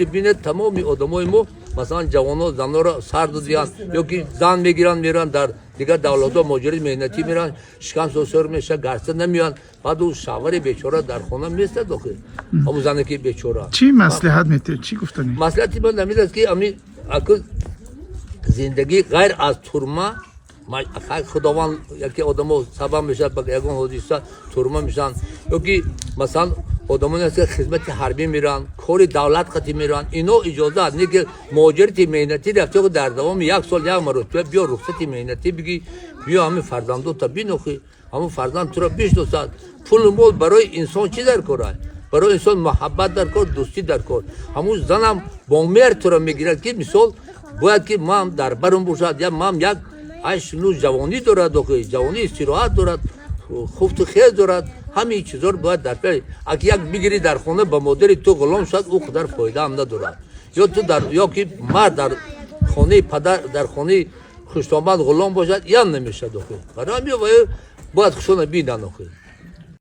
Ҳозир бинед, тамоми одамои мо, масалан, ҷавоно занҳоро сар додиянд ё ки зан мегиранд, мераванд дар дигар давлатҳо, муҳоҷирати меҳнатӣ мераванд, шикам сосёр мешавад, гарса намеоянд. Баъд ӯ шавҳари бечора дар хона местад охир, ҳамун зане ки бечора. Чӣ маслиҳат метиҳед, чӣ гуфтанӣ? Маслиҳати ман ҳамин аст, ки ами аку зиндагӣ ғайр аз турма, худованд, яке одамо сабаб мешавад, ба ягон ҳодиса турма мешаванд ё ки, масалан, одамоне ҳаст, ки хизмати ҳарбӣ мераванд, кори давлат қатӣ мераванд, ино иҷоза аст. Не ки муҳоҷирати меҳнатӣ рафти, дар давоми як сол як маротиба биё, рухсати меҳнатӣ бигӣ, биё, ҳамин фарзандота бинохӣ, ҳамун фарзанд туро бишносад. Пулу мол барои инсон чӣ дар кор аст? Барои инсон муҳаббат дар кор, дӯстӣ дар кор. Ҳамун занам бо меҳр туро мегирад, ки мисол бояд ки ман дар барум бошад, я ман як айшну ҷавонӣ дорад, охи ҷавонӣ истироҳат дорад, хуфту хез дорад. Ҳамин чизоро бояд дар пеш. Аки як бигирӣ, дар хона ба модари ту ғулом шуд, ӯ қадар фоидаам надорад. Ё ту дар, ё ки мард дар хонаи падар, дар хонаи хуштомад ғулом бошад, ям намешад охи. Барои ҳамин бояд хушона бинанд охи.